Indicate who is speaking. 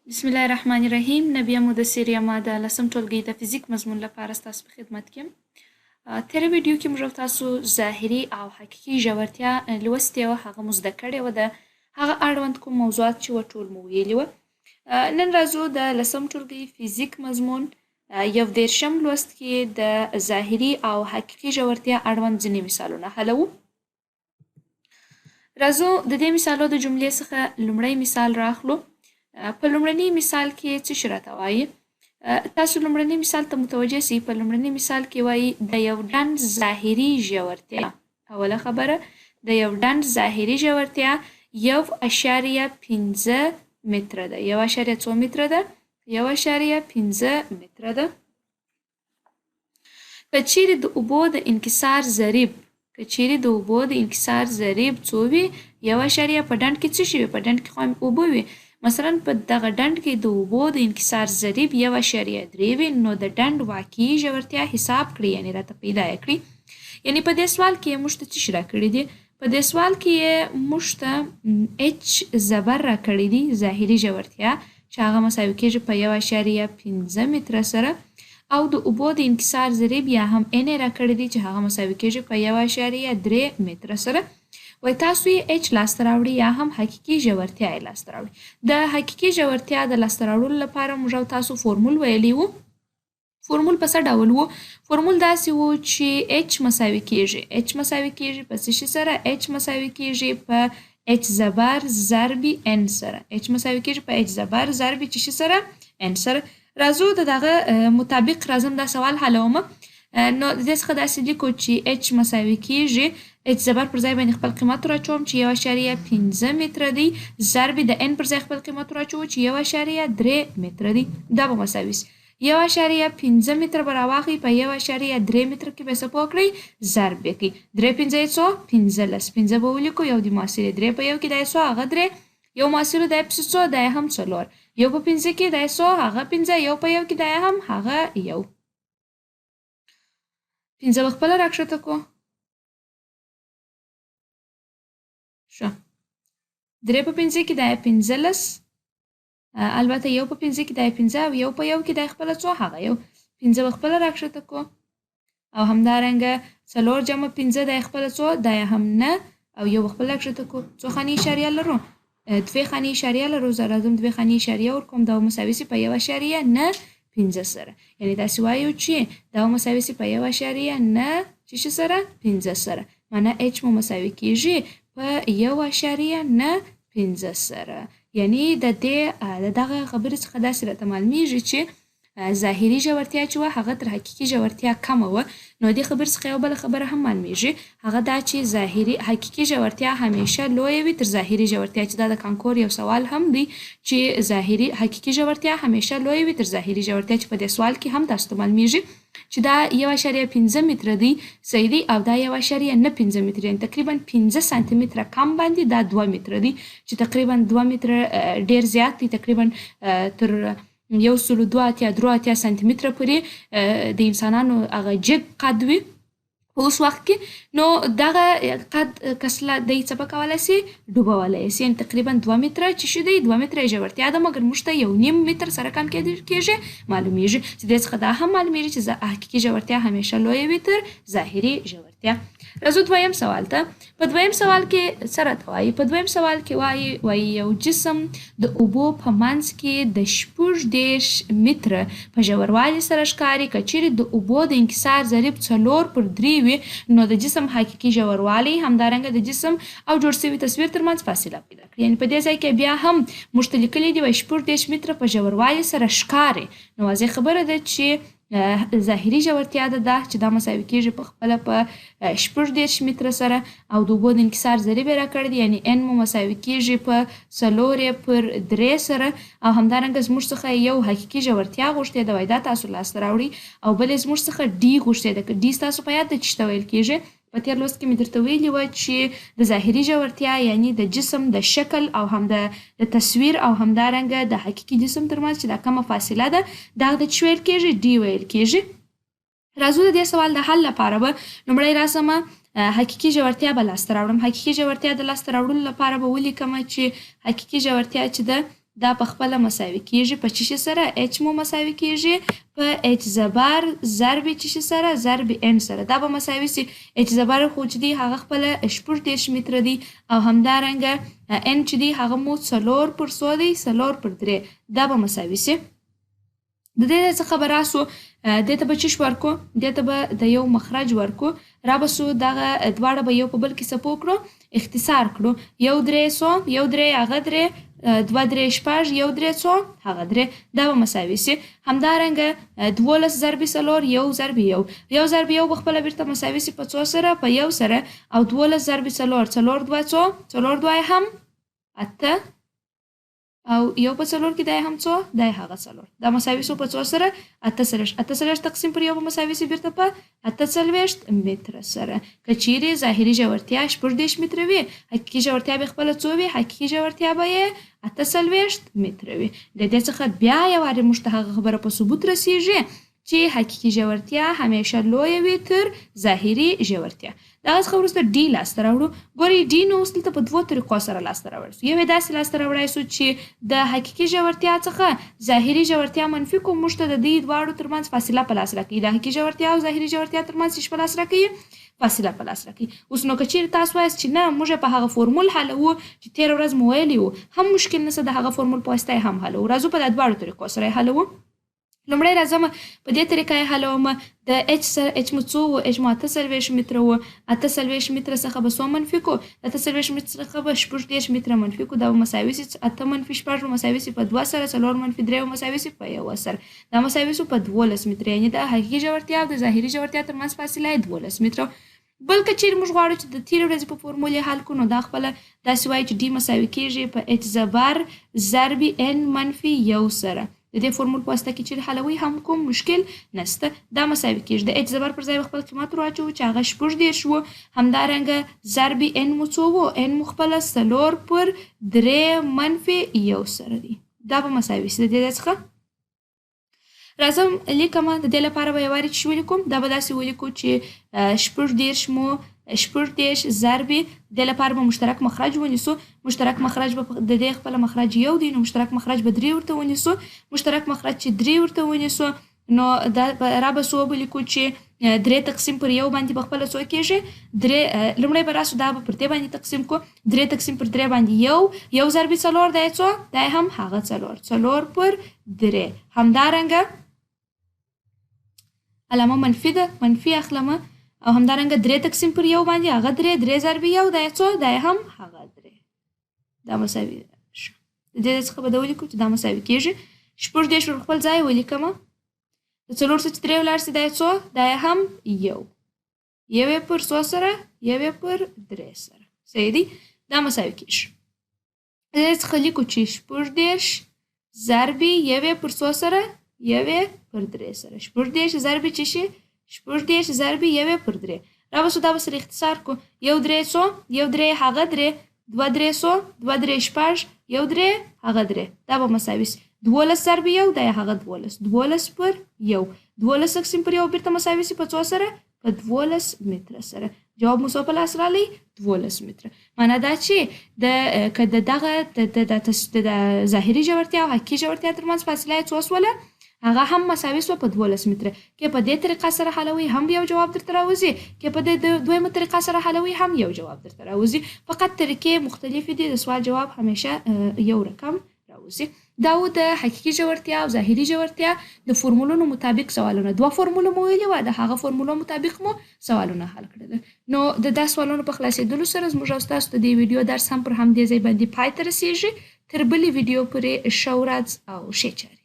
Speaker 1: بسم الله الرحمن الرحیم نبیه مدثر یم د لسم ټولګي د فزیک مضمون لپاره ستاسو په خدمت کې یم. تېره ویډیو کې موږ تاسو ظاهري او حقیقي ژورتیا لوستې وه، هغه مو زده کړې وه، د هغه اړوند کوم موضوعات چې وه ټول مو ویلي وه. نن راځو د لسم ټولګي فزیک مضمون یو دېرشم لوست کې د ظاهري او حقیقي ژورتیا اړوند ځینې مثالونه حلوو. راځو د دې مثالو د جملې څخه لومړی مثال راخلو. په لومړني مثال کې څه شی راته وایي؟ تاسو لومړني مثال ته متوجه سئ. په لومړني مثال کې وایي د یو ډنډ ظاهري ژورتیا، اوله خبره د یو ډنډ ظاهري ژورتیا 1.5 متره ده. یو اشاریه څو متره ده؟ 1.5 متره ده. که چیرې د اوبو د انکسار ضریب، که چیرې د اوبو د انکسار ضریب څو وي؟ یو اشاریه، په ډنډ کې څه شي وي؟ په ډنډ کې خو هم اوبه وي. مثلا په دغه ډنډ کې د اوبو د انکسار ضریب 1.3 وي، نو د ډنډ واقعي ژورتیا حساب کړي، یعنې راته پیدا یې کړي. یعنې په دې سوال کې یې موږ ته څه شي راکړي دي؟ په دې سوال کې یې موږ ته اچ زبر راکړي دي، ظاهري ژورتیا، چې هغه مساوي کېږي په 1.5 متره سره، او د اوبو د انکسار ضریب یا هم ان یې راکړي دي چې هغه مساوي کېږي په 1.3 متره سره. وایي تاسو یې اچ لاسته راوړي یا هم حقیقي ژورتیا یې لاسته راوړي. د حقیقي ژورتیا د لاسته راوړلو لپاره موږ او تاسو فورمول ویلی وو. فورمول په څه ډول وو؟ فورمول داسې وو چې اچ مساوي کېږي، اچ مساوي کېږي په څه شي سره؟ اچ مساوي کېږي په اچ زبر ضرب ان سره. اچ مساوي کېږي په اچ زبر ضرب چې شي سره؟ ان سره. راځو د دغه مطابق راځم دا سوال حلوم. نو د دې څخه داسې لیکو چې اچ مساوي کېږي، اچ زبر پر ځای باندې خپل قیمت وراچوم چې 1.5 متره دی، ضرب د ان پر ځای خپل قیمت وراچوو چې 1.3 متره دی. دا به مساوي سي 1.5 متره به راواخلئ، په 1.3 متره کې به څه پوه کړئ؟ ضرب یې کړئ. درې پنځه یې څو؟ 15. پنځه به ولیکو، یو د محصلې درې په یو کې دا یې څو؟ هغه درې. یو محصل دا یې پسې څو؟ دا یې هم څلور. یو په پنځه کې دا یې څو؟ هغه پنځه. یو په یو کې دا یې هم هغه یو. پنځه به خپله راکښته کړو. ښه، درې په پنځه کې دا یې 15، البته یو په پنځه کې دا یې پنځه، او یو په یو کې دا یې خپله څو؟ هغه یو. پنځه به خپله راکښته کړو. او همدارنګه څلور جمع پنځه دا یې خپله څو؟ دا یې هم نه، او یو به خپله راکښته کړو. څو خانې اشاریه لرو؟ دوې خانې اشاریه لرو. زه راځم دوې خانې اشاریه ورکوم، دا به مساوي سي په 1.95 سره. یعنې داسې وایو چې دا به مساوي سي په 1.9 چې شي سره؟ پنځه سره. معنی اچ مو مساوي کېږي په 1.95 سره. یعنې د دې د دغه خبرې څخه داسې راته معلومیږي چې ظاهري ژورتیا چې وه هغه تر حقیقي ژورتیا کمه وه. نو دې خبرې څخه یوه بله خبره هم معلومیږي، هغه دا چې ظاهري حقیقي ژورتیا همیشه لویه وي تر ظاهري ژورتیا، چې دا د کانکور یو سوال هم دی چې ظاهري حقیقي ژورتیا همیشه لویه وي تر ظاهري ژورتیا، چې په دې سوال کې هم تاسو ته معلومیږي چې دا 1.5 متره دی، صحیح دی، او دا 1.95 متره، یعنې تقریبا 5 سانتي متره کم باندې دا 2 متره دی، چې تقریبا 2 متره ډېر زیات دی، تقریبا تر 182 83 سانتي متره پورې د انسانانو هغه جګ قد وي په اوس وخت کې. نو دغه قد کسله دی څه به کولی سي؟ ډوبولی سي. یعنې تقریبا 2 متره چې شي دی، 2 متره یې ژورتیا ده، مګر موږ ته 1.5 متر سره کم کېږي معلومیږي. چې دې څخه دا هم معلومیږي چې حقیقي ژورتیا همیشه لویه وي تر ظاهري ژورتیا. راځو دویم سوال ته. په دویم سوال کې څه راته وایي؟ په دویم سوال کې وایي یو جسم د اوبو په منځ کې د 36 متره په ژوروالي سره ښکاري. که چیرې د اوبو د انکسار ضریب 4 پر 3 وي، نو د جسم حقیقي ژوروالی همدارنګه د جسم او جوړ شوي تصویر ترمنځ فاصله پیدا کړي. یعنې په دې ځای کې بیا هم موږ ته لیکلي دي وایي 36 متره په ژوروالي سره ښکاري. نو واضح خبره ده چې ظاهري ژورتیا ده دا چې دا مساوي کېږي په خپله په 36 متره سره، او د اوبو د انکسار ضریب یې راکړی دی، یعنې ان مو مساوي کېږي په 4 پر 3 سره. او همدارنګه زموږ څخه یو حقیقي ژورتیا غوښتې ده، وایي دا تاسو لاسته راوړئ، او بل یې زموږ څخه ډي غوښتې ده. که ډي ستاسو په یاد ده چې څه ویل کېږي؟ په تېر لوست کې مې درته ویلي وه چې د ظاهري ژورتیا یعنی د جسم د شکل او هم د تصویر او همدارنګه د حقیقي جسم ترمنځ چې دا کومه فاصله ده، دا د څه ویل کېږي؟ ډي ویل کېږي. راځو د دې سوال د حل لپاره به لومړی راسم حقیقي ژورتیا به لاسته راوړم. حقیقي ژورتیا د لاسته راوړلو لپاره به ولیکم چې حقیقي ژورتیا چې ده دا په خپله مساوي کیږي په چیشي سره؟ اچ مو مساوي کیږي په اچ زبر ضرب چیشي سره؟ ضرب ان سره. دا به مساوي سي اچ زبر خو چې دی هغه خپله 36 متره دی او همدارنګه ان چې دی هغه مو 4 پر څو دی؟ 4 پر 3. دا به مساوي سي. د دې ځای څخه به راسو، دې ته به چش ورکو، دې ته به د یو مخرج ورکو، را به سو دغه دواړه به یو په بل کې څه پوه کړو، اختصار کړو. یو درې څو، یو درې هغه درې، دوه درې شپږ، یو درې څو هغه درې، دا به مساوي سي. همدارنګه 12 ضرب څلور، یو ضرب یو، یو ضرب یو به خپله بیرته مساوي سي په څو سره؟ په یو سره. او 12 ضرب څلور، څلور دوه څو، څلور دوه هم اته، او یو په څلور کې دی هم څو، دی هغه څلور، دا مساوي سو په څو سره؟ 48. 48 تقسیم پر یو به مساوي سي بیرته په 48 متره سره. که چیرې ظاهري ژورتیا 36 متره وي، حقیقي ژورتیا به خپله څو وي؟ حقیقي ژورتیا به یې 48 متره وي. د دې څخه بیا یو وارې موږ ته هغه خبره په ثبوت رسیږي چې حقیقي ژورتیا همیشه لویه وي تر ظاهري ژورتیا. دغه څخه وروسته ډي لاسته راوړو. ګورئ ډي نو اوس دلته په دوو طریقو سره لاسته راوړی سو. یو یې داسې لاسته راوړی سو چې د حقیقي ژورتیا څخه ظاهري ژورتیا منفي کوو، موږ ته د دې دواړو ترمنځ فاصله په لاس راکوي. د حقیقي ژورتیا او ظاهري ژورتیا ترمنځ څه په لاس راکوي؟ فاصله په لاس راکوي. اوس نو که چیرې تاسو وایاست چې نه، موږ یې په هغه فورمول حلوو چې تېره ورځ مو ویلي وو، هم مشکل نشته، د هغه فورمول په واسطه یې هم حلوو. راځو په دا دواړو طریقو سره یې حلوو. لومړی راځم په دې طریقه یې حلوم. د اچ سره اچ مو څو وو؟ اچ مو 48 متره وو. 48 متره څخه به څو منفي کو؟ د 48 متره څخه به 36 متره منفي کو. دا به مساوي سي اته منفي شپږ به مساوي سي په دوه سره، څلور منفي درې به مساوي سي په یوه سره. دا مساوي سو په 12 متره، یعنې د حقیقي ژورتیا او د ظاهري ژورتیا ترمنځ فاصله یې 12 متره. بل که چیرې موږ غواړو چې د تېرې ورځې په فورمول یې حل کړو، نو دا خپله داسې وایي چې ډي مساوي کېږي په اچ زبر ضرب ان منفي یو سره. د دې فورمول په واسطه کې چیرې حلوي هم کوم مشکل نشته. دا مساوي کېږي د اچ زبر پر ځای به خپل قیمت ور واچوو چې هغه 36 وو، همدارنګه ضرب ان مو څو وو؟ ان مو خپله 4 پر 3 منفي یو سره دی. دا به مساوي سي. د دې ځای څخه راځم لیکم. د دې لپاره به یوارې چې ولیکم، دا به داسې ولیکو چې 36 مو 36 ضرب، د دې لپاره به مشترک مخرج ونیسو. مشترک مخرج به د دې خپله مخرج یو دی، نو مشترک مخرج به درې ورته ونیسو. مشترک مخرج چې درې ورته ونیسو، نو دا را به څو ولیکو چې درې تقسیم پر یو باندې به خپله څو کېږي؟ درې. لومړی به راسو دا به پر دې باندې تقسیم کو، درې تقسیم پر درې باندې یو، یو ضرب څلور دی څو؟ دی هم هغه څلور، څلور پر درې. همدارنګه علامه منفي ده، منفي اخلم، او همدارنګه درې تقسیم پر یو باندې هغه درې، درې ضرب یو دی څو؟ دی هم هغه درې. دا مساوي شو. د دې څخه به دا ولیکو چې دا مساوي کېږي 36 پر خپل ځای ولیکم، د څلور څخه چې درې ولاړ سي دی څو؟ دی هم یو، یو یې پر څو سره؟ یو یې پر درې سره. صحیح دی. دا مساوي کېږي. د دې څخه لیکو چې 36 ضرب یو یې پر څو سره؟ یو یې پر درې سره. 36 ضرب چې شي؟ 36 ضرب یو یې پر درې. را به سو دا به سره اختصار کو، یو درې څو؟ یو درې هغه درې، دوه درې څو؟ دوه درې شپږ، یو درې هغه درې. دا به مساوي سي 12 ضرب یو، دا یې هغه 12، 12 پر یو، 12 تقسیم پر یو بیرته مساوي سي په څو سره؟ په 12 متره سره. جواب مو څو په لاس رالی؟ 12 متره. معنا دا چې د که د دغه د ظاهري ژورتیا او حقیقي ژورتیا ترمنځ فاصله یې څو سوله، هغه هم مساوي سوه په 12 متره. که په دې طریقه سره حلوي هم یو جواب درته راوځي، که په دې دویمه طریقه سره حلوي هم یو جواب درته راوځي. فقط طریقې مختلفې دي، د سوال جواب همیشه یو رقم راوځي. دا و د حقیقي ژورتیا او ظاهري ژورتیا د فورمولونو مطابق سوالونه. دوه فورمولو مو ویلي وه، د هغه فورمولو مطابق مو سوالونه حل کړل. نو د دا سوالونو په خلاصېدلو سره زموږ او ستاسو د دې ویډیو درس هم پر همدې ځای باندې پای ته رسېږي. تر بلې ویډیو پورې ښه ورځ او ښې چارې.